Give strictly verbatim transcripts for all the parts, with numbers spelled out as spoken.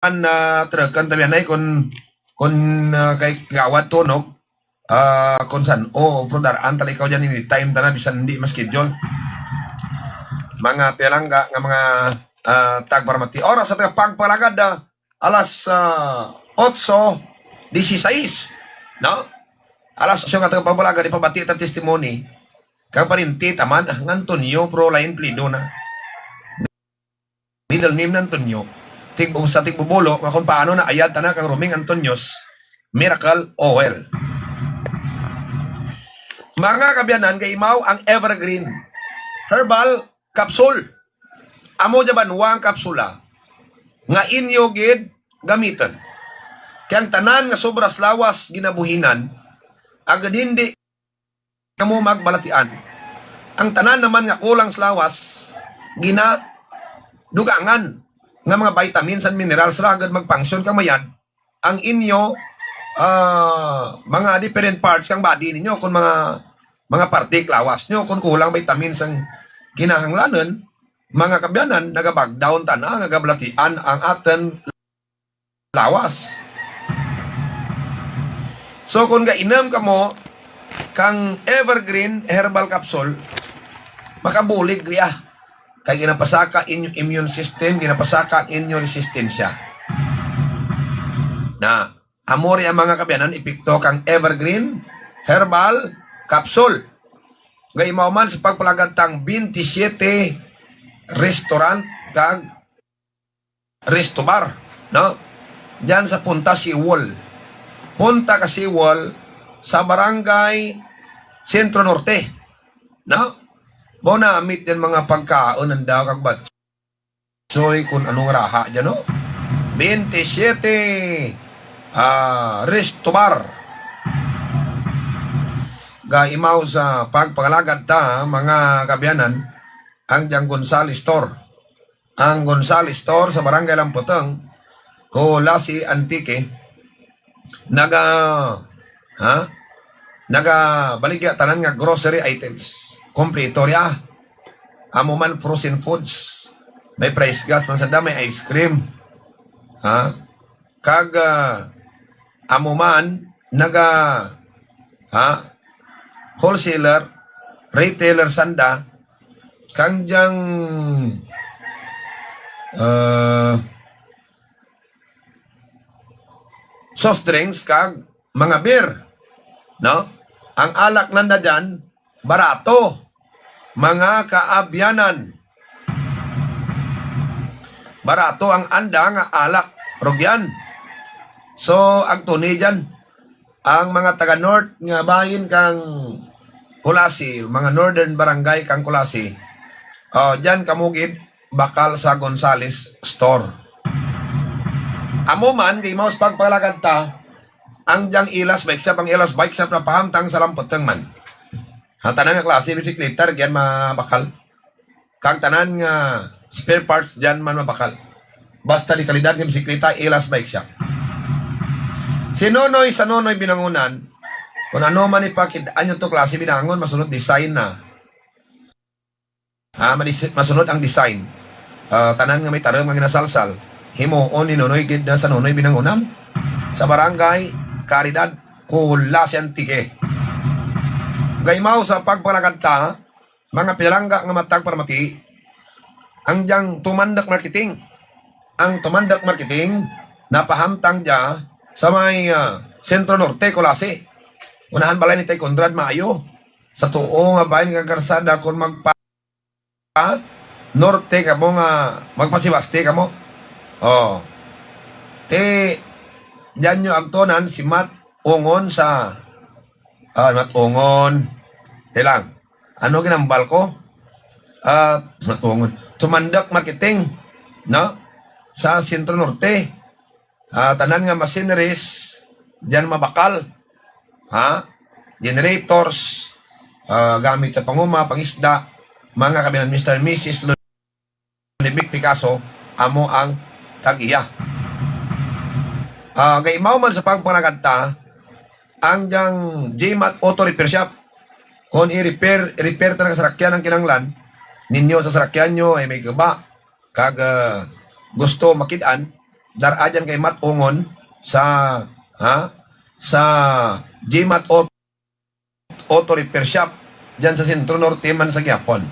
ah, truck ang tabianay kung, kung, ah, kay Kagawad Tunog, ah, kung san, o, bro, daraan tala ikaw dyan, anytime tana, bisan hindi ma-schedule. Mga pinalangga nga mga, ah, tagparamati. Oras sa taga pagpalagad, ah, alas, ah, otso dieciséis, no? Alas otso nga taga pagpalagad, ipabati ta testimony. Kang parinti taman, ah, nga Antonio, pero lain plido na. Middle name na Antonio. Tig-, sa tigbubulo, nga kung paano na ayad tana kang Roming Antonio's Miracle Oil. Mga kabiyanan, kaimaw ang Evergreen Herbal Capsule. Amo dya banwa ang kapsula nga inyo gid gamiton. Kay ang tanan nga sobras lawas ginabuhinan, agud hindi kamo magbalatian. Ang tanan naman nga kulang sa lawas, ginadugangan nga mga vitamins and minerals ra agud mag-function kang mayad ang inyo, ah, mga different parts kang body ninyo, kung mga, mga parte lawas nyo, kung kulang vitamins ang kinahanglanon, mga kabyanan, nagabagdown tana, nagabalatian ang aton lawas. So, kung gainom kamo kang Evergreen Herbal Capsule, makabulig riya. Kay ginapasaka inyo immune system, ginapasaka inyo resistensya. Na, amo ri ang mga kabyanan, epekto kang Evergreen Herbal Capsule. Gaimaw man sa pagpalagad tang twenty-seven Restaurant kag Resto Bar, no? Diyan sa Punta Siwol. Punta ka Siwol sa Barangay Centro Norte, no? Mao na amit yan mga pagkaon ng daw kag batsoy kung anong raha dyan, no? Twenty-seven, ah, Resto Bar. Gaimaw sa pagpangalagad ta, mga kabyanan, ang Diang Gonzales Store. Ang Gonzales Store sa Barangay Lamputong, Culasi, Antique, naga, ha? Nagabaligya tanan nga grocery items. Kompleto riya. Amo man frozen foods. May price gas man sanda, may ice cream. Ha? Kag, ah, amo man naga, ha? Wholesaler, retailer sanda, kang diyang, ah, soft drinks kag mga beer, no? Ang alak nanda dyan, barato, mga kaabyanan. Barato ang anda nga alak, rugyan. So, agtuni dyan, ang mga taga North nga bahin kang Culasi, mga Northern Barangay kang Culasi, oh, dyan kamo gid bakal sa Gonzales Store. Amo man, kay maos pagpalagad ta, ang diyang Ilas Bike Shop, ang Ilas Bike Shop na pahamtang sa Lamputong man. Ang tanan nga klase bisikleta, diyan mabakal. Kag tanan nga spare parts diyan man mabakal. Basta di kalidad nga bisikleta, Ilas Bike Shop. Si Nonoy sa Nonoy Binangunan, kung ano man ipakit-an nyo to klase binangon, masunod design na. Ah, madis-, masunod ang design. Ah, tanan nga may tarom nga ginasalsal, himuon ni Nonoy gid na sa Nonoy Binangunan, sa Barangay Caridad, Culasi, Antique. Gaimaw sa pagpalagad ta, mga pinalangga nga matag paramati, ang diyang Tumandok Marketing. Ang Tumandok Marketing, napahamtang dya sa may, ah, Sentro Norte, Culasi. Unahan balay ni Tay Conrad, maayo. Sa tuo nga bahin nga karsada, kung magpa-, norte kamo nga magpasibaste kamo. Oh. Ti, diyan nyo agtonan si Mat Ungon sa, ah, Mat Ungon. Ti lang. Ano ginambal ko? Ah, Mat Ungon. Tumandok Marketing, no? Sa Sentro Norte. Ah, tanan nga machineries, diyan mabakal. Ha? Generators, ah, gamit sa panguma, pangisda, mga kabinan, Mister and Missus Ludwig Picasso, amo ang tag-iya. Ah, gaimaw man sa pagpanagad ta, ang diyang J-Mat Auto Repair Shop. Kung i-repair, i-repair ta nga sarakyan ang kinanglan ninyo sa sarakyan nyo ay may guba, kag, ah, gusto makid-an, Dar-a dyan kay Mat Ungon sa, ha? Sa G-Mat Auto, Auto Repair Shop dyan sa Sentro Norte man sa gihapon.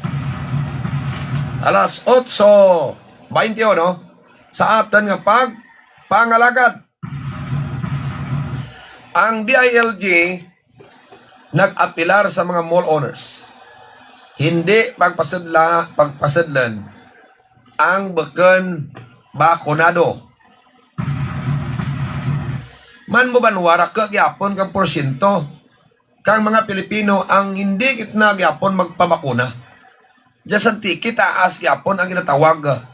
Alas otso bainti uno sa aton nga pagpangalagad. Ang D I L G nag-apilar sa mga mall owners, hindi pagpasidla, pagpasidlan ang bukon bakunado. Man mo banwa ra ka gyapon kang porsyento kang mga Pilipino ang hindi gid na gyapon magpabakuna. Diyan sa Antique, taas gyapon ang ginatawag, ah,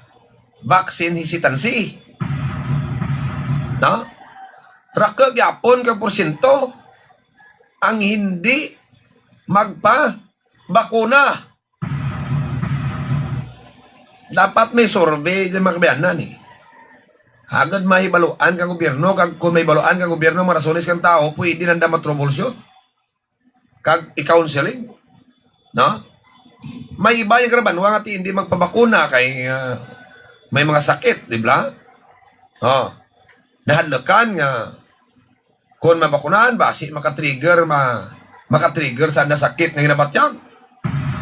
vaccine hesitancy. No? Rako gyapon ka porsyento ang hindi magpabakuna. Dapat may survey dyan, mga kabayanan, eh. Agad mahibaluan kang gobyerno, kag kung may baluan kang gobyerno, marasones kang tao, pwede nanda ma-troubleshoot kag i-counseling, no? May iba yung karabanwa nga ti hindi magpabakuna kay, ah, may mga sakit, di ba? Oh, nahadlakan nga kung mabakunahan, basi makatrigger, ma-, makatrigger sa nasakit nga ginabatyag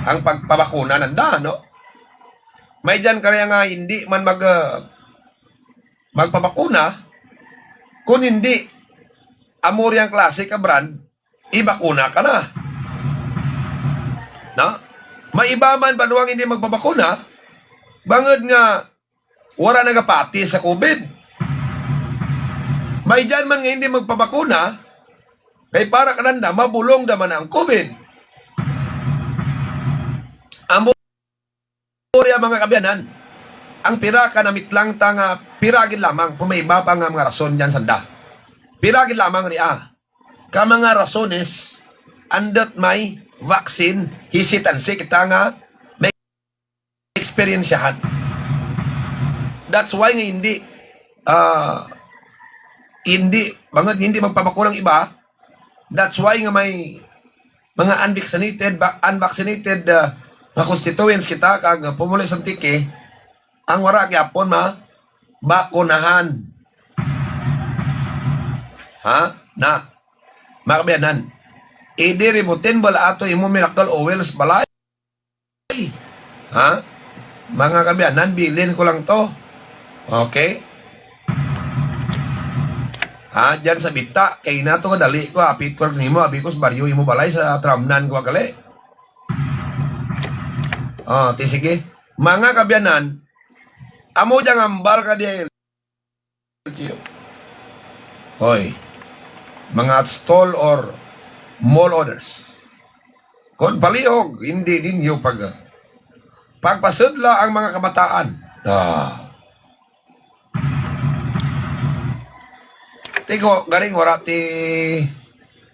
ang pagpabakuna nanda, no? May dyan kaya nga hindi man mag, ah, magpabakuna, kung hindi, amo rin ang klase ka brand, ibakuna ka na. No? May iba man banwang hindi magpabakuna, bangod nga wala nagapati sa COVID. May dyan man nga hindi magpabakuna, kay para kananda, mabulong naman ang COVID. Amo Uri, mga kaabyanan, ang pira ka namitlang ta nga pira gid lamang, kung may iba pa nga mga rason diyan sanda. Pira gid lamang ria ka mga rasones andut may vaccine hesitancy kita nga may eksperyensyahan. That's why nga hindi, ah, hindi, bangod hindi magpabakuna ang iba, that's why nga may mga unvaccinated, ba, unvaccinated, ah, nga constituents kita, kag pumuli sa Antique, ang wara gyapon mabakunahan. Ha? Na, mga kaabyanan, idi rimutin bala ato imo miracle oil sa balay. Ha? Mga kaabyanan, bilin ko lang to. Okay? Ha, dyan sa bita, kay nato kadali ko, apit ko nimo, abi ko sa baryo, imo balay sa Tramnan ko gali. Oh, ti sige. Mga kaabyanan, amo dyan ang hambal ka di, hoy, mga stall or mall owners. Kung palihog, hindi ninyo pag-, pagpasudla ang mga kabataan. Ah. Tigo, galing wala ti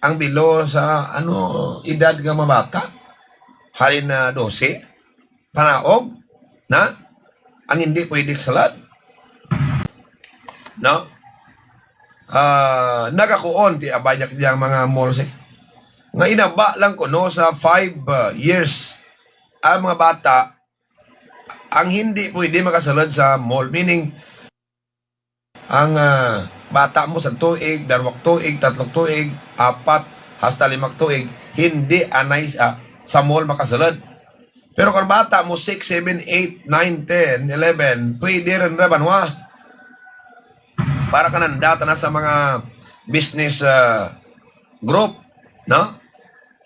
ang bilo sa, ano, edad nga mabata. Halin na dose. Panaog na ang hindi pwede kasalad. No? Ah, nagakuon ti abay niya ang mga malls, eh. Nga inaba lang kuno sa five, ah, years ang mga bata ang hindi pwede makasulod sa mall. Meaning, ang, ah, bata mo sa tuig, darwak tuig, tatlok tuig, apat, hasta limak tuig, hindi anay, ah, sa mall makasulod. Pero kung bata mo, six, seven, eight, nine, ten, eleven, pwede rin ra banwa. Para kananda, tana sa mga business, ah, group, no?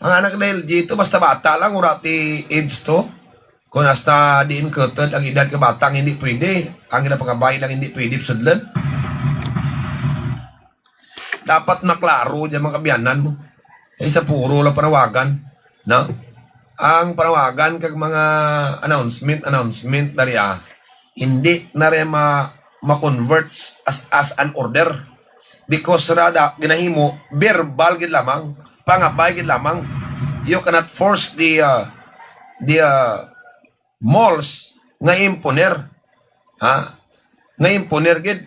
Ang anak na L G to, basta bata lang, wala ti age to. Kung hasta diin kutud ang edad ka bata, ang hindi pwede. Ang ginapangabay lang hindi pwede sudlan. Dapat maklaro dyan, mga kaabyanan mo. Ay, sa puro lang panawagan, no? Ang panawagan kag mga announcement, announcement na rin, ah, hindi na rin ma-, ma-convert as, as an order. Because rada, ginahimo, verbal gid lamang, pangabay gid lamang. You cannot force the, uh, the, uh, malls nga imponer. Ha? Nga imponer gid.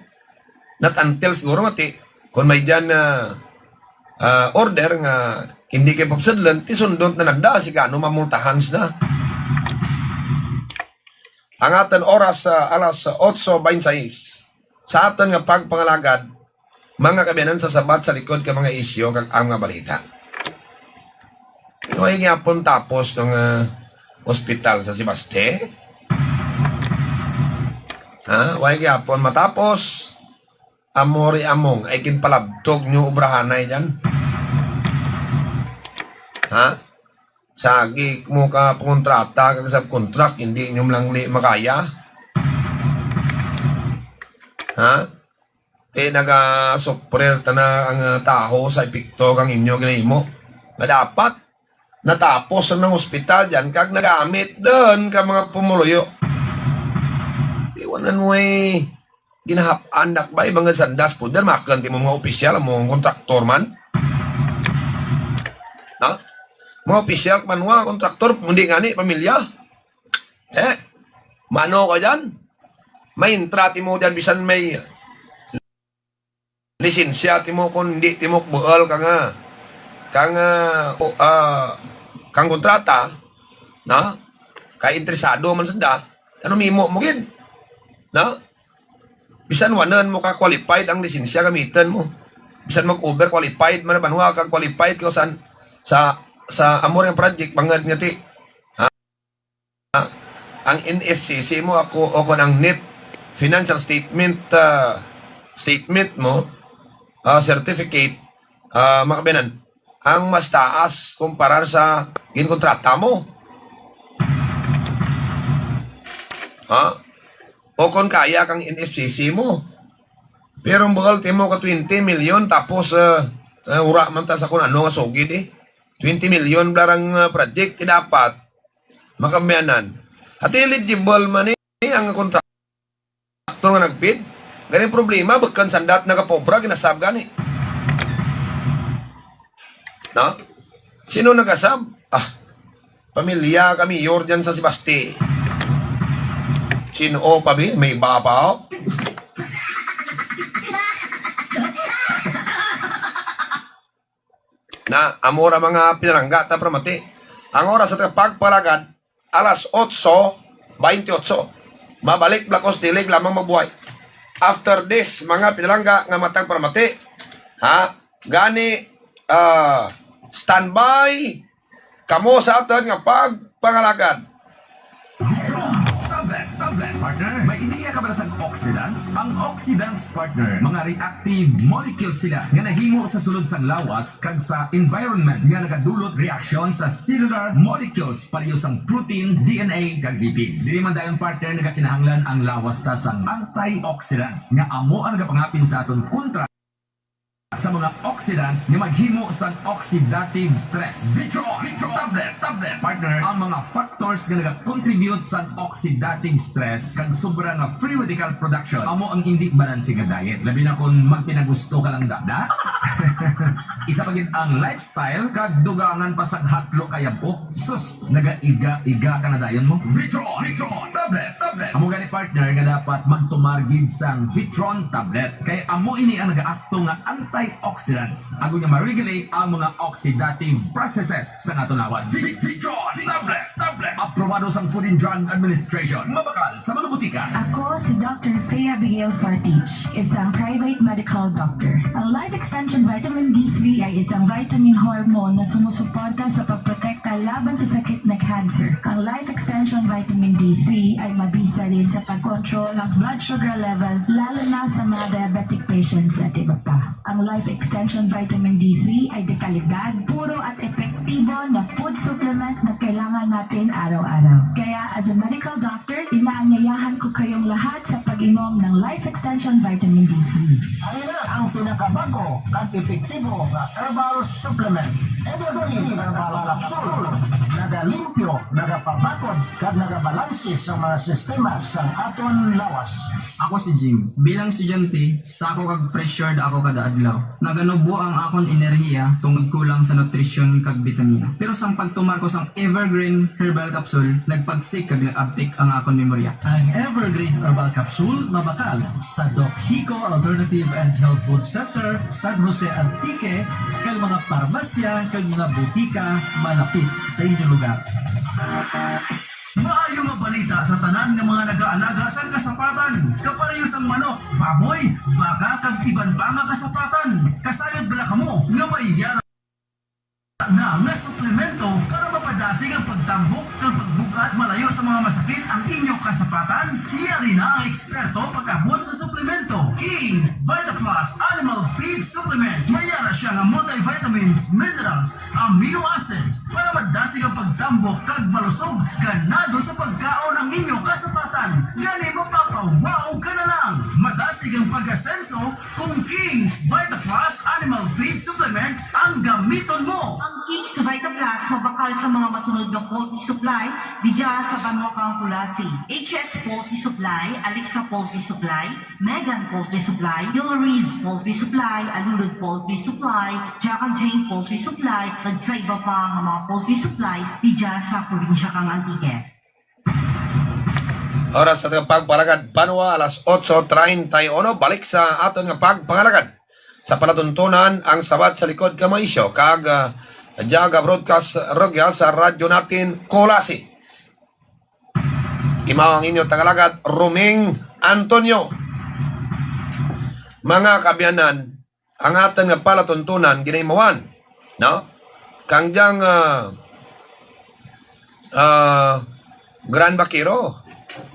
Not until siguro nga ti, kung may dyan na, ah, order nga hindi kay papasudlan, ti sundon na nanda, sigano mamultahan sila. Ang aton oras, ah, alas otso bainsais. sa aton nga pagpangalagad, mga kaabyanan, sa sabat sa likod ka mga isyu kag ang mga balita. Way gyapon tapos ng, ah, ospital sa Sebaste? Ha? Way gyapon matapos? Amori among ay ginpalabtog nyo obrahanay dyan. Ha? Sagi mo ka pangontrata kag subcontract, hindi nyo lang li makaya. Ha? Ti nagasuprir ta na ang, ah, taho sa epekto kang inyo ginahimo. Nga dapat natapos na ng ospital dyan kag nagamit dun ka mga pumuluyo. Iwanan mo eh. Ginahap-an dakbay mga sandas puder, makan ti mo mga opisyal, mo ang kontraktor man. Ha? Mga opisyal, manwa, kontraktor, hindi nga ni pamilya. Eh, mano ka dyan? May intra ti mo dyan, bisan may lisensya ti mo, kung hindi ti mo bual ka nga, ka nga, o, ah, kang kontrata, na? Kay interesado man sanda, ano mimo mo gid? Na? Bisan wanan mo ka qualified ang lisensya gamitan mo. Bisan mag-over qualified man ang banwa kag qualified ka san sa, sa amo ring project bangad nga ti, ha? Ang N F C C mo ako o kon ang net financial statement, ah, statement mo, ah, certificate, ah, makabinan ang mas taas kumparar sa ginkontrata mo. Ha? O kon kaya kang N F C C mo. Pero ang bugal timo ka twenty million tapos, ah, ah, wala man ta sa kung ano nga sugid eh. Twenty million bala rang, ah, project, ti dapat makamianan. At eligible man eh ang kontraktor nga nag-bid. Ganing problema, bukod sandat nagapobra, ginasab gani. No? Sino nagasab? Ah, pamilya ka mayor dyan sa Sebaste. Sino pa, bi? May iba pa, oh. Na, amo ra mga pinalangga ta pramati. Ang oras sa pagpalagad, alas otso baynte otso. Mabalik Blacos Dilig lamang mabuhay. After this, mga pinalangga nga matag pramati, ha? Gani, ah, standby kamo sa aton nga pagpangalagad. Tablet, tablet, partner. May ideya ka ba sa oxidants? Ang oxidants, partner, mga reactive molecules sila nga nahimo sa sulod sang lawas kag sa environment nga nagadulot reaksyon sa cellular molecules pareho sang protein, D N A, kag lipid. Dili man dayon, partner, nagakinahanglan ang lawas ta sang antioxidants nga amo ang nagapangapin sa aton kontra sa mga oxidants nga maghimo sang oxidative stress. Vitro, Vitro, tablet, tablet, partner. Ang mga factors nga nagakontribute sa oxidative stress kag sobra nga free radical production amo ang indi balanse nga diet. Labi na kung magpinagusto ka lang, da, da? Isa pa gid ang lifestyle kag dugangan pa sa hatlo kayab ko. Sus, nagaiga-iga ka na dayon mo. Vitro, Vitro, tablet, tablet. Amo gani, partner, nga dapat magtumar gid sang Vitron tablet. Kay amo ini ang nagaakto nga antioxidants, agod nga ma-regulate ang mga oxidative processes sa aton lawas. Vi-, Vitron tablet, tablet. Aprobado sang Food and Drug Administration. Mabakal sa mga butika. Ako si Doctor Faye Abigail Fortich, isang private medical doctor. Ang Life Extension Vitamin D three ay isang vitamin hormone na sumusuporta sa pagprotekta laban sa sakit na cancer. Ang Life Extension Vitamin D three ay mabisa rin sa pag-control ng blood sugar level, lalo na sa mga diabetic patients at iba pa. Ang Life Extension Vitamin D three ay dekalidad, puro at epektibo na food supplement na kailangan natin araw-araw. Kaya, as a medical doctor, inaanyayahan ko kayong lahat sa pag-inom ng Life Extension Vitamin D three. Ang ina ang pinakabago kag epektibo nga herbal supplement. Evergreen Herbal Capsule. Nagalimpyo, nagapabakod, kag nagabalanse sa mga sistema sang aton lawas. Ako si Jim. Bilang estudyante, sako kag pressured ako kada adlaw. Naganubo ang akon enerhiya tungod kulang sa nutrisyon kag bitamina. Pero sang pagtumar ko sang Evergreen Herbal Capsule, nagpagsik kag nag-abtik ang akon memorya. Ang Evergreen Herbal Capsule mabakal sa Doc Hico Alternative and Health Food Center, San Jose, Antique, kag mga parmasya kag mga butika malapit sa inyo lugar. Maayo nga balita sa tanan nga mga nagaalaga sang kasapatan, kapareho sang manok, baboy, baka, kag iban pa nga kasapatan. Kasayod bala kamo nga may yara na nga suplemento para mapadasig ang pagtambok kag pagbug-at malayo sa mga masakit ang inyo kasapatan? Yari na ang eksperto pag-abot sa suplemento. King's Vita Plus Animal Feed Supplement. May yara siya nga multivitamins, minerals, amino acids para madasig ang pagtambok kag malusog, ganado sa pagkaon ang inyo kasapatan. Gani, mapapa-wow ka na lang. Madasig ang pag-asenso kung King's Vita Plus Animal Feed Supplement ang gamiton mo. Ang King's Vita Plus mabakal sa mga masunod nga poultry supply didya sa banwa kang Culasi: H S Poultry Supply, Alexa Poultry Supply, Megan Poultry Supply, Yulariz Poultry Supply, Alulod Poultry Supply, Jack and Jane Poultry Supply, kag sa iba pa nga mga poultry supplies didya sa probinsya kang Antique. Oras sa aton nga pagpangalagad banwa, alas otso treinta y uno. Balik sa aton nga pagpangalagad sa palatuntunan, ang sabat sa likod ka maisyo kag, ah, Jaga Broadcast Rugya sa Radyo Natin Culasi. Imaw ang inyo tagalagad, Roming Antonio. Mga kaabyanan, ang aton nga palatuntunan ginaimawan, no? Kang diyang, ah, ah, Gran Vaquero.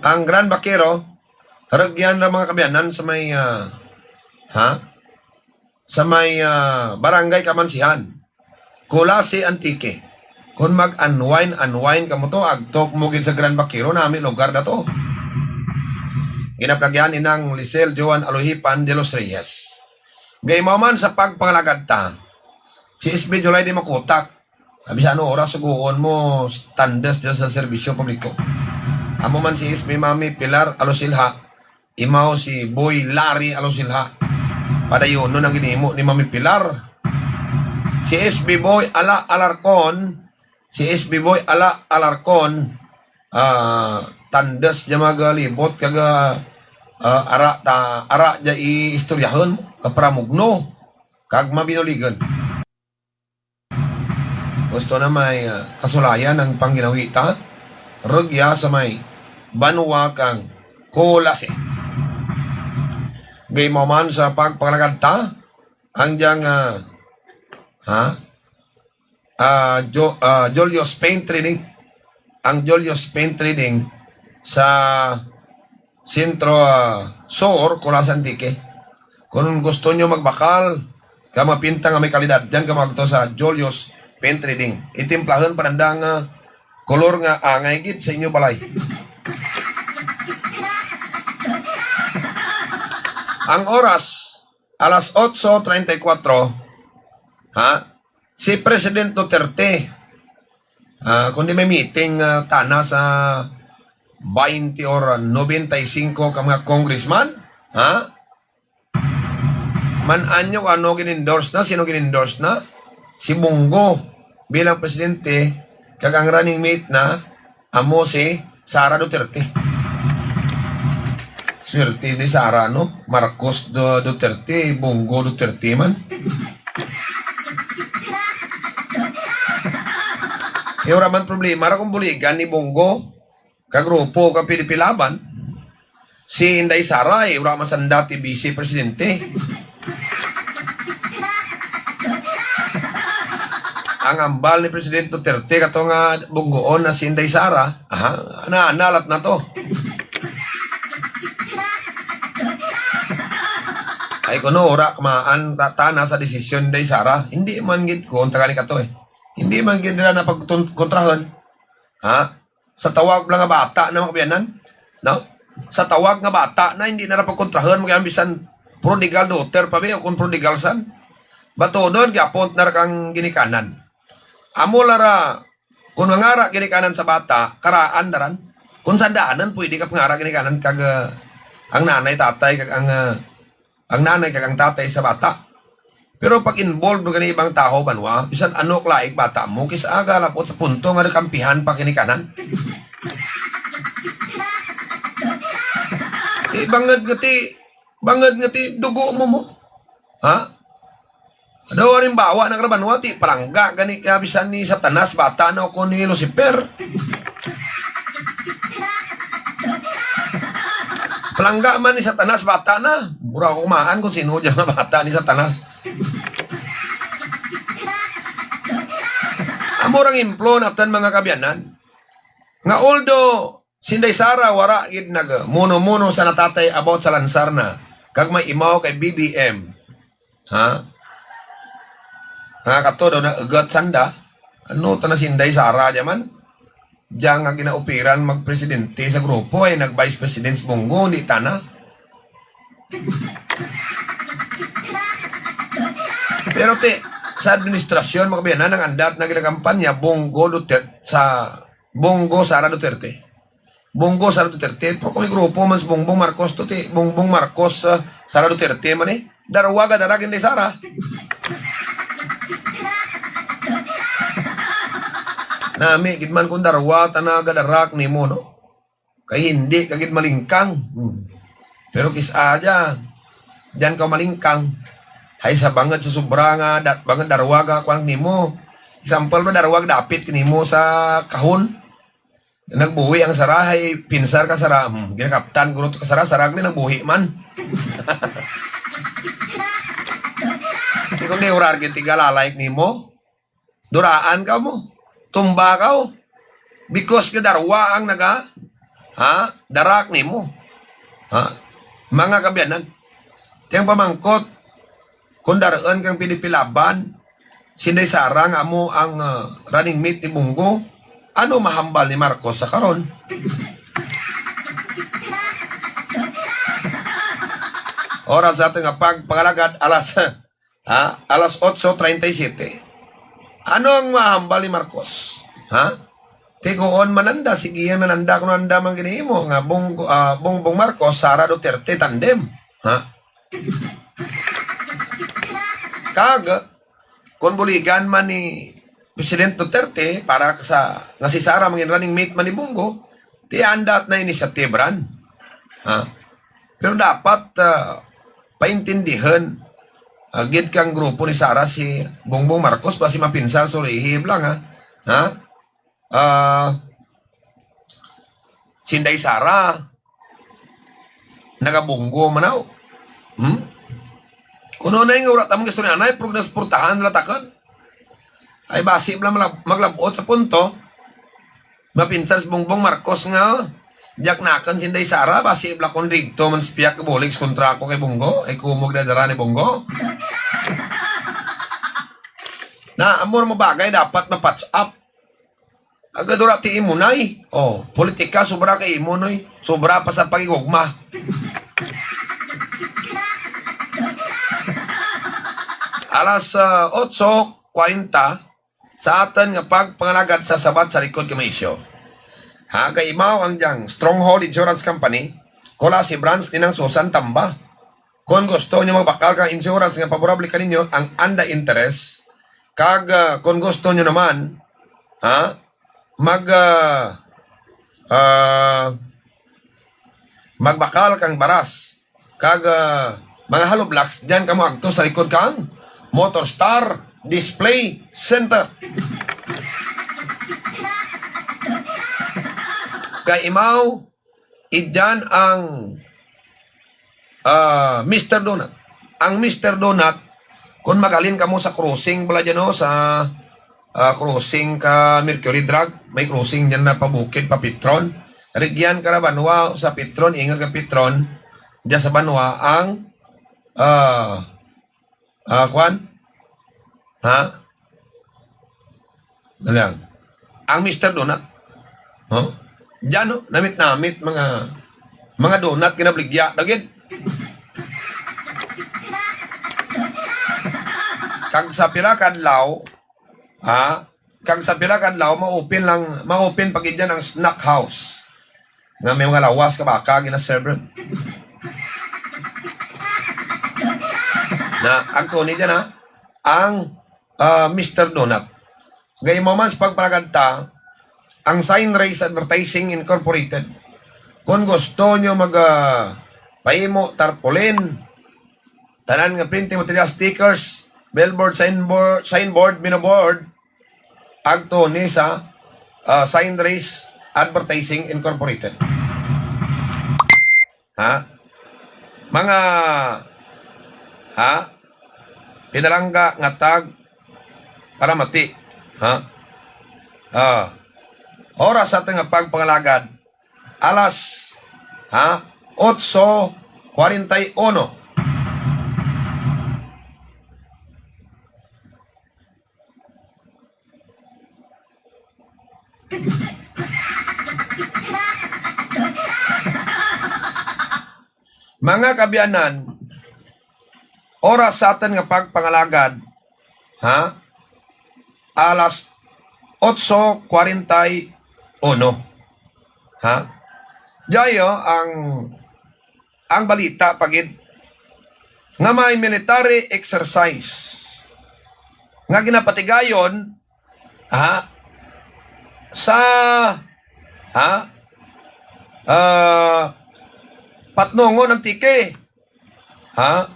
Ang Gran Vaquero, rugyan ra, mga kaabyanan, sa may, ah, ha? Sa may, ah, Barangay Kamansihan, Culasi, Antique. Kung mag-unwind, unwind kamo to, agtok mo gid sa Gran Vaquero, nami lugar na to. Ginaplagyan ni Nang Lisel Joan Alohipan de los Reyes. Gaimaw man sa pagpangalagad ta, si S B July Di Makutak. Abi sa ano oras suguon mo, tandas dyan sa serbisyo publiko. Amo man si S B Mami Pilar Alosilha, imaw si Boy Larry Alosilha. Padayonon ang ginimo ni Mami Pilar. Si S B Boy Ala Alarcon, si S B Boy Ala Alarcon, ah, tandas dyan magalibot kag, ah, ah, ara ta, ara dyan iistoryahon mo, kapramugno, kag mabinuligan. Gusto na may, ah, kasulayan ang pangginawi ta, rugya sa may banwa kang Culasi. Gaimaw man sa pagpangalagad ta, ang diyang, ah, ha? Ah, Jo-, ah, Julius Paint Trading. Ang Julius Paint Trading sa Centro, ah, Sur, Culasi, Antique. Kung gusto nyo magbakal, ka mapinta nga may kalidad, dyan ka magto sa Julius Paint Trading. Itimplahon pa nanda nga kolor nga angay gid sa inyo balay. Ang oras, alas otso treinta y cuatro, ha? Si President Duterte, ah, kundi may meeting, ah, tana sa twenty or, ah, noventa y cinco ka mga congressman, ha? Man-an nyo kung ano gin-endorse na, sino gin-endorse na? Si Bong Go bilang presidente, kag ang running mate na amo si Sara Duterte. Swerte ni Sara, no? Marcos Du-, Duterte, Bong Go Duterte man. E, wala man problema ra kung buligan ni Bong Go ka grupo ka P D P Laban, si Inday Sara, e, wala man sanda ti vice presidente. Ang ambal ni Presidente Duterte kato nga Bong Goon na si Inday Sara, aha, na, nalat na to. Ay, kuno, ora, kamaan, ta-, tana sa desisyon ni Inday Sara. Hindi man gid ko, ang taga ni kato, eh. Hindi man gid nila napagkontrahan. Ha? Sa tawag lang nga bata na, mga kaabyanan, no? Sa tawag nga bata na, hindi na ra pagkontrahon, mga bisan prodigal daughter pa ba, o kung prodigal son. Batodon, gyapon na ra kang ginikanan. Amo la ra, kung mangara ginikanan sa bata, karaan na ran. Kung sandahanan, pwede ka pangara ginikanan kag, ah, ang nanay, tatay, kag ang, ah, ang nanay kag ang tatay sa bata. Pero pag involved no gani ibang tawo, banwa, bisan ano ka laig bata mo, kis-a galapot sa punto nga nakampihan pa ginikanan. Eh, bangod nga ti, bangod nga ti dugo mo mo. Ha? Daw, halimbawa, nang rabanwa, ti palangga gani ka bisan ni Satanas bata na o ni Lucifer. Palangga man ni Satanas, bata na. Mura ako kumaan kung sino dyan nga bata ni Satanas. Amo rang implo natin, mga kabyanan. Nga although si Inday Sara wara gid nagmuno-muno sa natatay about sa lansar na, kag may imaw kay B B M. Ha? Nga kato daw na ugat sanda. Ano ta na si Inday Sara dyan man? Diyan nga ginaupiran magpresidente sa grupo, ay nag-vice president si Bongo, di ta na. Pero ti, sa administrasyon, mga kabayan, ang andat na ginakampanya, Bongo Duterte, sa Bongo Sara Duterte. Bongo Sara Duterte, pero kung may grupo man si Bongbong Marcos to, ti Bongbong Marcos, ah, Sara Duterte man eh. Darwa ga dara kay Inday Sara. Nami gid man kung darwa ta na gadarak nimo, no? Kay hindi ka gid malingkang. Hmm. Pero kis-a dya, dyan ka malingkang. Hay sa bangod sa sobra nga, dat bangod darwa ga kwan nimo. Example ba, darwa ga dapit nimo sa kahon. Nagbuhi ang sara, hay pinsar ka sara. Hmm, ginakaptan guro to ka sara, sara gali nagbuhi man. Di kundi orar gid tigalalay nimo. Duraan ka mo. Tumba ka, oh. Because ka darwa ang naga, ha? Darak nimo. Ha? Mga kabyanan. Tiyang pamangkot, kung daraan kang P D P Laban, si Inday Sara nga amo ang, ah, running mate ni Bongo, ano mahambal ni Marcos sa karon? Oras sa ato nga pagpangalagad, alas, ha? Alas otso treinta y siete. Ano ang mahambal ni Marcos? Ha? Tiguon mananda, sige ang nananda kung nanda man ginihimo nga Bong-, ah, Bongbong Marcos, Sara Duterte tandem. Ha? Kag, kung buligan man ni President Duterte para sa, nga si Sara mangin running mate man ni Bongo, ti andat na initiative ran. Ha? Pero dapat, ah, paintindihan, ah, gid kang grupo ni Sara si Bongbong Marcos, basi mapinsar sa urihib lang, ha? Ha? Ah, si Inday Sara, nagabunggo man aw. Hmm? Kuno na yung wala tamang istorya na, pero nasuportahan nila takon. Ay, basi lang malab-, maglabot sa punto. Mapinsar si Bongbong Marcos nga, diak nakon si Inday Sara, basi bla kon digto man sa piyak bulig sa kontra ko kay Bongo, ay kumog na dara ni Bongo. Na, amo mo bagay, dapat ma-patch up. Agad ura ti imo, nay. Oh, politika, sobra kay imo, noy. Sobra pa sa pagigugma. Alas, ah, otso kwarenta, sa aton nga pagpangalagad sa Sabat sa Likod kay Maisyo. Ha, kaimaw ang diyang Stronghold Insurance Company, Culasi Branch ni Nang Susan Tamba. Kon gusto nyo magbakal kang insurance nga favorable kaninyo ang anda interest, kag, ah, kon gusto nyo naman, ha, mag, ah, ah, magbakal kang baras, kag, ah, mga hollow blocks, diyan kamo agto sa likod kang Motor Star Display Center. Kay imaw, idyan ang, ah, Mister Donut. Ang Mister Donut, kung magalin kamo sa crossing pala dyan, no, sa, ah, crossing ka Mercury Drug, may crossing dyan na pabukid pa Petron. Rigyan ka na banwa sa Petron, ingat ka Petron, dyan sa banwa ang, ah, ah, kwan? Ha? Dali lang. Ang Mister Donut. Huh? Diyan, no? Namit-namit, mga, mga donut, kinabligya. Dagid. Kag sa pila ka adlaw, ha? Kag sa pila ka adlaw, ma-open lang, ma-open pa gid dyan ang snack house. Nga may mga lawas ka baka, gina-serve ron. Na, ang tuni dyan, ha? Ang, ah, Mister Donut. Gay mo man sa pagpalagad ta, ang Sign Race Advertising Incorporated. Kung gusto nyo mag, ah, pahimo, tarpaulin, tanan nga printing material, stickers, billboard, signboard, signboard, binoboard, agto ni sa, ah, Sign Race Advertising Incorporated. Ha? Mga, ha? Pinalangga nga tag paramati. Ha? Ah. Oras sa aton nga pagpangalagad, alas, ha? Otso cuarenta y uno. Mga kaabyanan, oras sa aton nga pagpangalagad, ha? Alas otso cuarenta y uno. Ha? Diay, oh, ang, ang balita pa gid nga may military exercise nga ginapatigayon, ha? Sa, ha? Ah, Patnongon, Antique. Ha?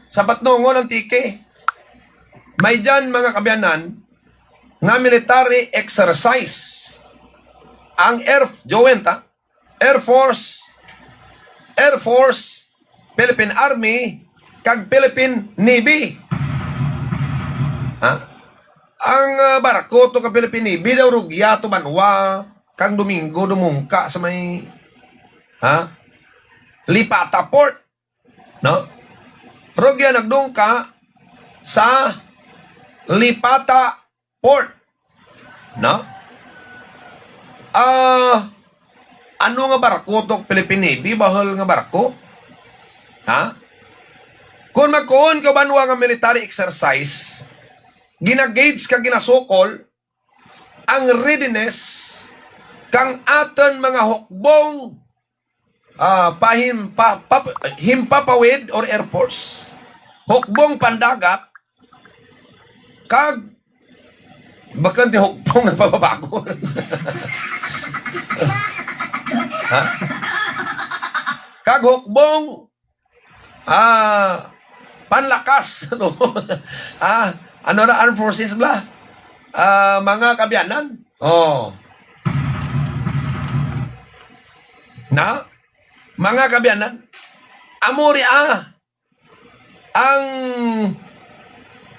Sa Patnongon, Antique. May diyan, mga kaabyanan, nga military exercise ang Air, joint, ha? Air Force, Air Force, Philippine Army, kag Philippine Navy. Ha? Ang, ah, barko to ka Philippine Navy daw rugya to banwa kang Domingo dumungka sa may, ha? Lipata Port, no? Rugya nagdungka sa Lipata Port, no? Ah, ano nga barko to, Philippine Navy? Bahal nga barko? Ha? Kung magkuon ka banwa nga military exercise, ginagauge ka, ginasukol ang readiness kang aton mga hukbong, ah, pahim-, pa-, pa-, himpapawid or Air Force, hukbong pandagat, kag, bakante hukbong nagpababago. Ha? Kag hukbong, ah, panlakas, no? Ah, ano na, armed forces bala? Ah, mga kaabyanan. Oh. Na? Mga kaabyanan, amo ria ang,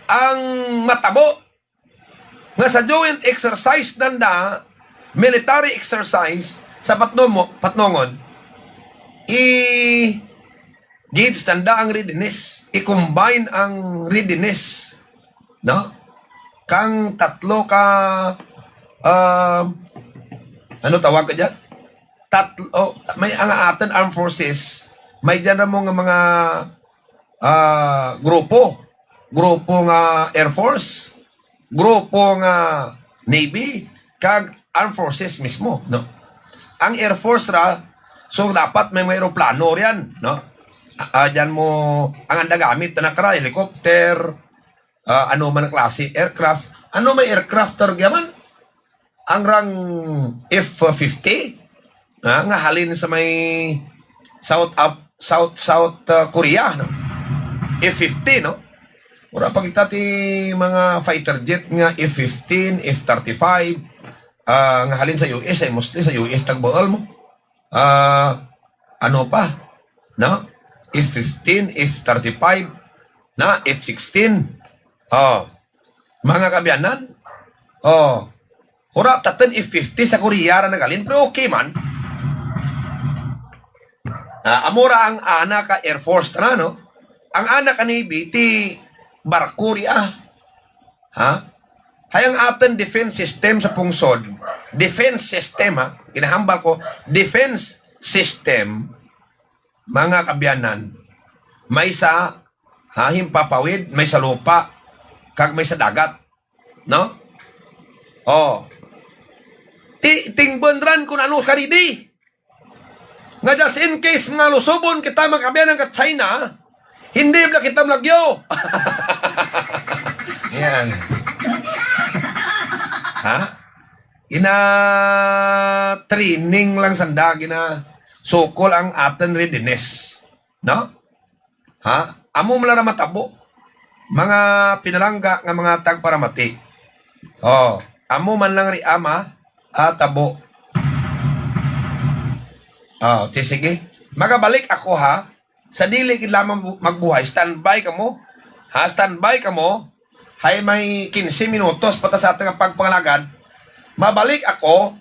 ang matabo nga sa joint exercise nanda, military exercise sa Patnomo-, Patnongon, i-gauge nanda ang readiness, i-combine ang readiness, no? Kang tatlo ka, ah, ano tawag ka dyan? Tatlo, oh, may ang aton armed forces, may dyan na mo nga mga, ah, grupo. Grupo nga Air Force, grupo nga Navy, kag Armed Forces mismo, no? Ang Air Force ra, so dapat may, may eroplano riyan, no? Ah, dyan mo, ang anda gamit, tanan kara, helicopter, ah, ano man ang klase, aircraft. Ano may aircraft, targa man? Ang rang F fifty, ah, nga halin sa may South Af-, South, South, ah, Korea, no? F fifty, no? Wala pa kita ti mga fighter jet nga F fifteen, F thirty-five, ah, nga halin sa U S, ay mostly sa U S tagbaal mo. Ah, ano pa? No? F fifteen, F thirty-five, na F sixteen. Oh. Mga kaabyanan? Oh. Wala ta ten F fifty sa Korea ra naghalin, pero okay man. Ah, amo ra ang ana ka Air Force, tana, no? Ang ana ka Navy, ti barko ria. Ha? Hay ang aton defense system sa pungsod, defense system, ha? Ginahambal ko, defense system, mga kaabyanan, may sa, ha, himpapawid, may sa lupa, kag may sa dagat. No? Oh. Ti-, tingbanran kung ano ka ready. Nga just in case nga lusubon kita, mga kaabyanan, ka China, hindi bala kita malagyo. Yan. Ha? Ina-training lang sanda, ginasukol ang aton readiness. No? Ha? Amo man lang ra matabo. Mga pinalangga nga mga tagparamati. Oh, amo man lang ria ma-, ah, tabo. Oh, ti sige. Magabalik ako, ha. Sa dili gid lamang bu-, magbuhay, standby kamo. Ha, standby kamo. Hay may quince minutos pa ta sa aton nga pagpangalagad. Mabalik ako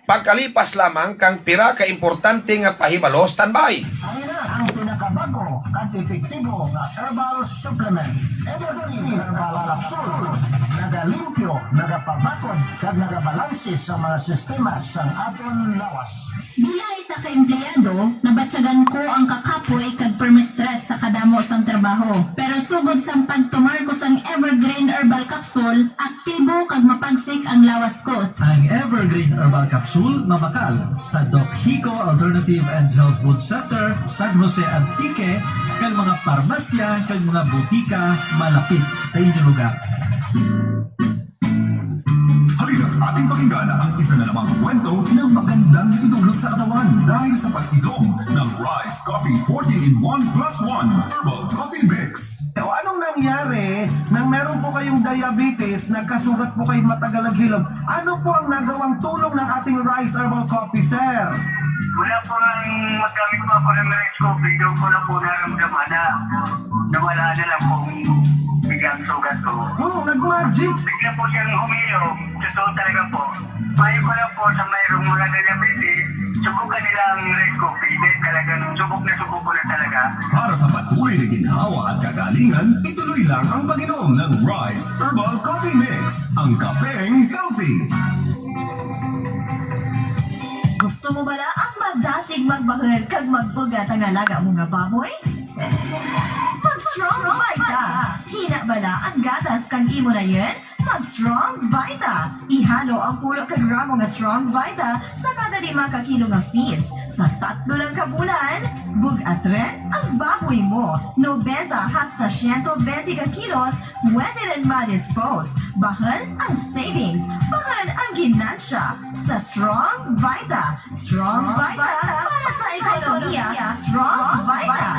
pagkalipas lamang kang pira ka importante nga pahibalo. Standby. Ang ina ang pinakabago kag epektibo nga herbal supplement. Evergreen Herbal Capsule. Nagalimpyo, nagapabakod, kag nagabalanse sa mga sistema sang aton lawas. Bilang isa ka empleyado, nabatyagan ko ang kakapoy kag perma-stress sa kadamo sang trabaho. Pero sugod sang pagtumar ko sang Evergreen Herbal Capsule, aktibo kag mapagsik ang lawas ko. Ang Evergreen Herbal Capsule mabakal sa Doc Hico Alternative and Health Food Center, San Jose, Antique, kag mga parmasya kag mga butika malapit sa inyo lugar. Halina't ating pakinggan ang isa na namang kwento na magandang idulot sa katawan dahil sa pag-inom ng Rise Coffee fourteen in one plus one Herbal Coffee Mix. O anong nangyari nang meron po kayong diabetes, nagkasugat po kayo matagal naghilom? Ano po ang nagawang tulong ng ating Rise Herbal Coffee, sir? Mula po nang maggamit po ako ng Rise Coffee, doon ko na po naramdaman na nawala na lang po biglang sugat ko. Oo, nag-magic. Bigla po siyang humilom. Totoo talaga po. Payo ko lang po sa mayroong mga diabetes, subukan nila ang Rise Coffee. Dahil talagang subok na subok ko na talaga. Para sa patuloy na ginhawa at kagalingan, ituloy lang ang pag-inom ng Rise Herbal Coffee Mix, ang kapeng healthy. Gusto mo bala ang madasig magbahal kag magbugat ang alaga mo nga baboy? Mag Strong Vita! Hina bala ang gatas kag imo na yun? Mag Strong Vita! Ihalo ang pulo ka gramo nga Strong Vita sa kada lima ka kilo nga feeds sa tatlo lang ka bulan. Bug-at rin ang baboy mo. Nobenta hasta siyento benti ka kilos, pwede rin ma-dispose. Bahal ang savings, bahal ang ginansya sa Strong Vita. Strong Vita para sa ekonomiya. Strong Vita.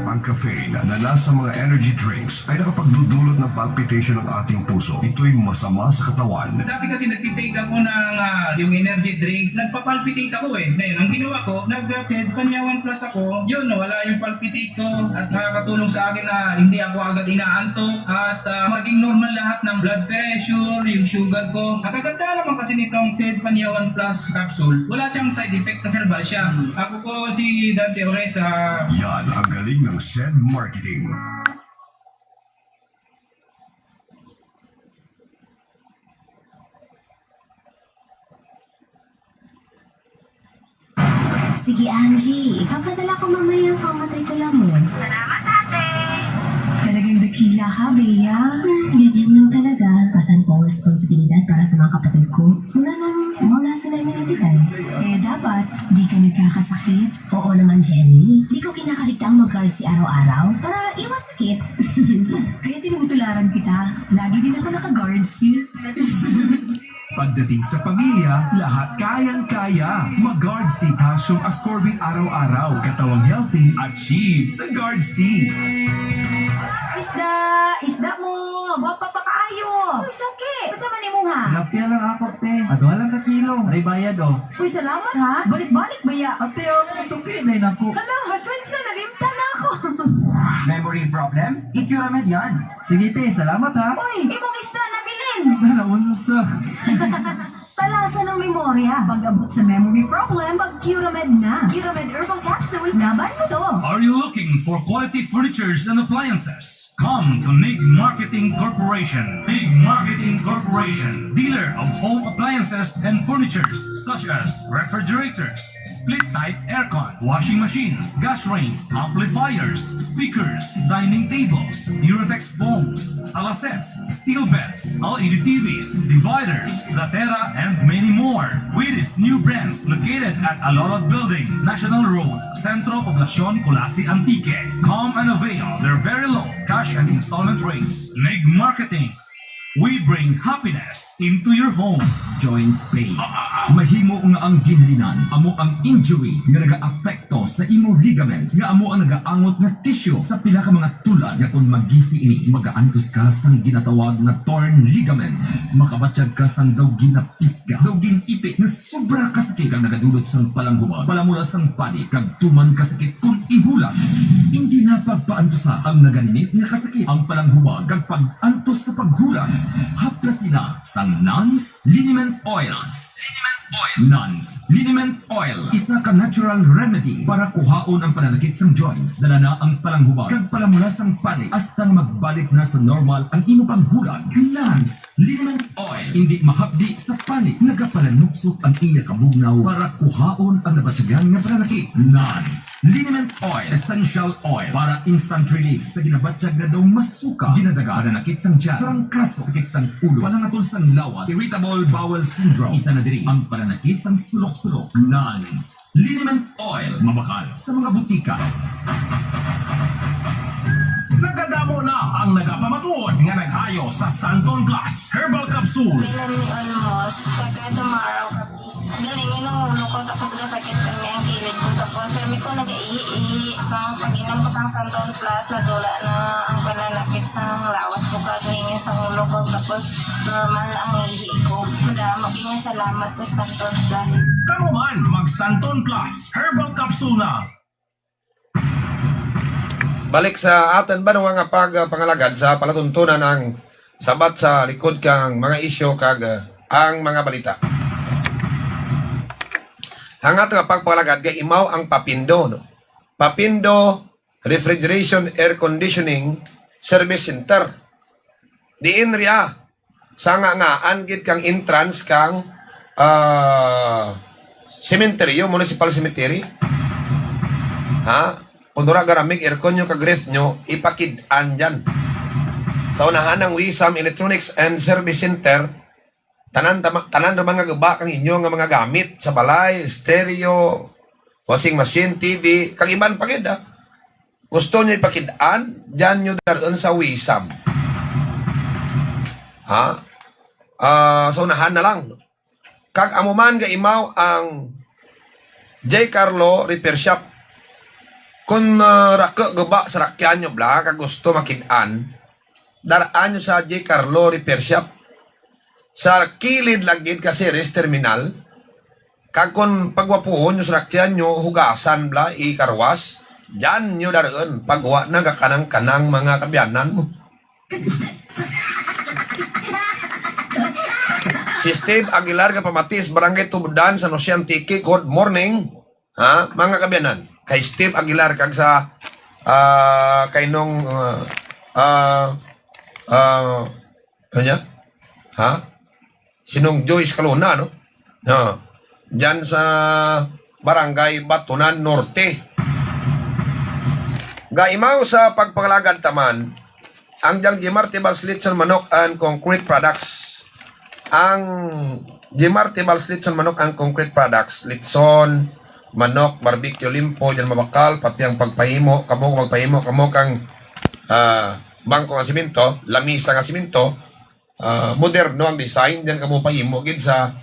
Ang caffeine na nasa mga energy drinks ay nakapagdudulot ng palpitation ng ating puso. Ito'y masama sa katawan. Dati kasi nagtitake ako ng, ah, yung energy drink. Nagpa-palpitate ako eh. Ngayon, ang ginawa ko, nag-Sed Panyawan Plus ako. Yun, nawala yung palpitate ko. At nakakatulong sa akin na hindi ako agad inaantok. At, ah, maging normal lahat ng blood pressure, yung sugar ko. Ang kagandahan naman kasi nitong Sed Panyawan Plus capsule, wala siyang side effect, kasi herbal siya. Ako po si Dante Oresa. Yan ang galing ng Sed Marketing. Sige, Angie. Ipapadala ko mamaya ang pamatay ko lang mo. Salamat, ate. Talagang dakila ka, Bea. Hmm, ganyan lang talaga. Pasan ko ang responsibilidad para sa mga kapatid ko. Wala nang, wala sila na itikan. Eh, dapat, di ka nagkakasakit. Oo naman, Jenny. Di ko kinakaligtaang mag-guard si araw-araw para iwas sakit. Kaya tinutularan kita. Lagi din ako naka-guard, sis. Pagdating sa pamilya, lahat kayang-kaya. Mag-Guard C Potassium Ascorbate araw-araw. Katawang healthy, achieve sa Guard C. Isda! Isda mo! Gwapa pa kaayo! Uy, suki! Unsa man imo, ha? Tilapia lang ako, te. Adwa lang ka kilo. Aray bayad, oh. Uy, salamat, ha? Balik-balik baya. Ate, oh, sukli na yun ako. Hala, pasensya, nalimtan na ako. Memory problem? I-Curamed yan. Sige, te. Salamat, ha? Uy, imong isda nabilin. Naunsa? Talasa ng memorya. Pag-abot sa memory problem, mag-Curamed na. Curamed Herbal Capsule, laban mo to. Are you looking for quality furnitures and appliances? Come to Nig Marketing Corporation. Nig Marketing Corporation, dealer of home appliances and furnitures such as refrigerators, split-type aircon, washing machines, gas range, amplifiers, speakers, dining tables, Duraflex foams, sala sets, steel beds, L E D T Vs, dividers, latera, and many more. With its new branch located at Alorot Building, National Road, Centro Poblacion, Culasi, Antique. Come and avail their very low cash and installment rates. Nig Marketing. We bring happiness into your home. Joint pain. Mahimo nga ang ginhalinan amo ang injury nga nagaapekto sa imo ligaments, nga amo ang nagaangot nga tissue sa pila ka mga tulad, nga kon magisi ini, magaantos ka sang ginatawag nga torn ligament. Makabatyag ka sang daw ginapisga, daw gin-ipit, nga sobra ka sakit, kag nagadulot sang palanghubag, palamula sang panit, kag tuman ka sakit kon ihulat. Indi na pagpaantusa ang naganinit nga kasakit, ang palanghubag, kag pag-antos sa paghulat. Haplasi na sang Nans Liniment Oil. Nans Liniment Oil. Nans Liniment Oil, isa ka natural remedy para kuhaon ang pananakit sang joints. Dala na ang palanghubag kag palamula sang panit hasta nga magbalik na sa normal ang imo paghulat. Nans Liniment Oil, indi mahapdi sa panit, nagapalanugsok ang iya kabugnaw para kuhaon ang nabatyagan nga pananakit. Nans Liniment Oil, essential oil para instant relief sa ginabatyag nga daw masuka, ginadaga, pananakit sang tiyan, trangkaso, sakit sang ulo, palangatol sang lawas, irritable bowel syndrome. Isa na diri ang pananakit sang sulok-sulok. Nans Liniment Oil, mabakal sa mga butika. Nagadamo na ang nagapamatuod nga nag-ayo sa Santon Plus Herbal Capsule. Melanie Olmos, taga Tomorrow, Capiz. Galing ang ulo ko, tapos gasakit kami ang kilid ko. Tapos, sabi ko, nag-ihi-ihi. Sa pag-inom ko sang Santon Plus, nadula na ang pananakit sang lawas ko, kag lingin sang ulo ko. Tapos, normal ang ihi ko. Madamo kini salamat sa Santon Plus. Kamo man, mag Santon Plus Herbal Capsule na. Balik sa aton banwa nga pag, ah, pangalagad sa palatuntunan ang sabat sa likod kang mga isyu kag, ah, ang mga balita. Ang ato nga pagpangalagad kay imaw ang Papindo, no? Papindo Refrigeration Air Conditioning Service Center. Diin ria? Sa nga-ngaan gid kang entrance kang, ah, sementeryo, municipal cemetery. Ha? Kung dura garamig aircon nyo kag ref nyo, ipakid-an dyan. Sa unahan ng Wisam Electronics and Service Center, tanan, tama, tanan ra man nga guba kang inyo nga mga gamit sa balay, stereo, washing machine, T V, kag iban pa gid, ah. Gusto nyo ipakid-an, dyan nyo dar-on sa Wisam. Ha? Ah, sa unahan na lang. Kag amo man nga imaw ang J Carlo Repair Shop. Kung, ah, rako guba sa rakyan nyo bla, kag gusto makid-an, dar-an nyo sa J Carlo Repair Shop. Sa kilid lang gid ka Ceres Terminal, kag kon pagwapuhon nyo sa rakyan nyo, hugasan bla, i-car wash, dyan nyo dar-on, pag wa na gakanang-kanang mga kabiyanan mo. Si Steve Aguilar nga pamati sa Barangay Tubdan, San Jose, Antique, good morning. Ha, mga kabiyanan, kay Steve Aguilar kag sa, ah, kay nung, ah, ah, ah, ano niya? Ha? Si Nung Joyce Calona, no? No. Diyan sa Barangay Batunan Norte. Gaimaw sa pagpangalagad taman, ang diyang Jimarte Balslitson Manok and Concrete Products. Ang Jimarte Balslitson Manok and Concrete Products, litson, manok, barbecue, limpo, dyan mabakal, pati ang pagpahimo, kamo magpahimo, kamo kang, ah, bangko nga simento, lamisa nga simento, ah, moderno ang design, dyan kamo pahimo gid sa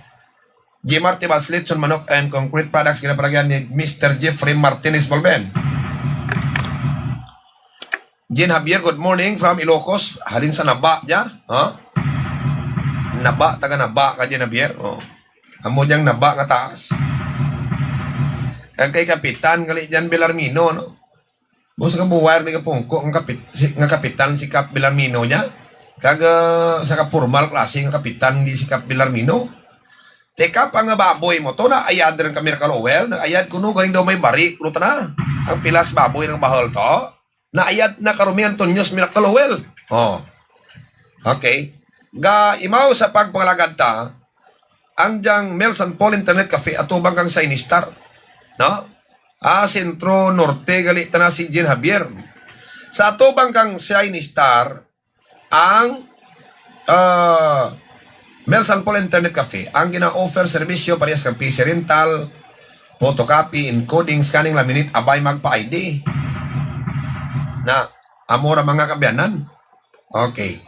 Jimarte Balslitson Manok and Concrete Products, ginabaragyan ni Mister Jeffrey Martinez Bolben. Jean Javier, good morning from Ilocos. Halin sa Naba dya, ha? Naba, taga Naba ka, Jean Javier. Oh. Amo dyang Naba nga taas. Kag kay Kapitan, gali dyan, Belarmino, no? Bus nga buway, may kapungko, nga kapit-, si, nga kapitan si Kap Belarmino niya. Kag, ah, sa ka-formal klase nga kapitan, di si Kap Belarmino. Teka pa nga baboy mo to, naayad rin ka Miracle Oil, naayad kuno, galing daw may bari, ruta na. Ang pilas baboy ng bahal to. Naayat na karumihan to News Miracle Oil. Oh. Okay. Ga imaw sa pagpangalagad ta, ang diyang Mel San Paul Internet Cafe, atubang kang Shine Star. No? Ah, Sentro Norte, gali ta na si Jean Javier. Sa atubang kang Shine Star, ang, ah, Mel San Paul Internet Cafe, ang gina-offer serbisyo parehas kang P C rental, photocopy, encoding, scanning, laminate, abay magpa-I D. Na, amo ra mga kaabyanan. Okay.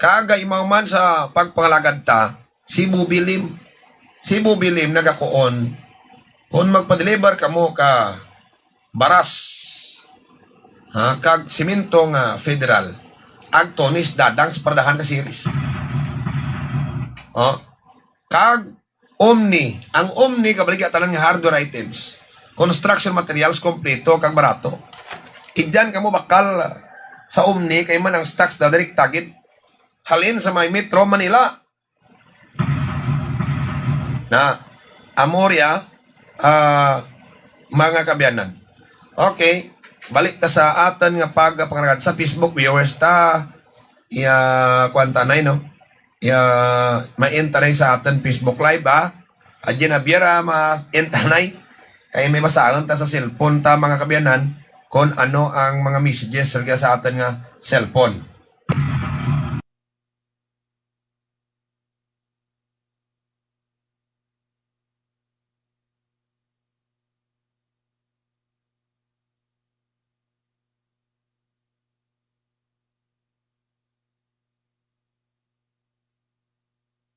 Kag imaw man sa pagpangalagad ta, si Bubilim, si Bubilim nagakuon, kung magpa-deliver kamo ka baras, ha, kag simento nga federal, agto ni sa Dadang sa Paradahan ka Ceres. Oh, kag Omni, ang Omni kabaligya tanan nga hardware items, construction materials kompleto kag barato. Igdan kamo bakal sa Omni kay man ang stocks na direkta gid halin sa may Metro Manila. Na, amo ria, ah, mga kaabyanan. Okay, balik ta sa aton nga pagpangalagad sa Facebook viewers ta. Iya, kuwan ta na, no? Iya, ma-enter sa aton Facebook Live, ah. Adyan Javier, ah, ma-enter na. Kay may basahan ta sa cellphone ta, mga kaabyanan, kung ano ang mga messages sa aton nga cellphone.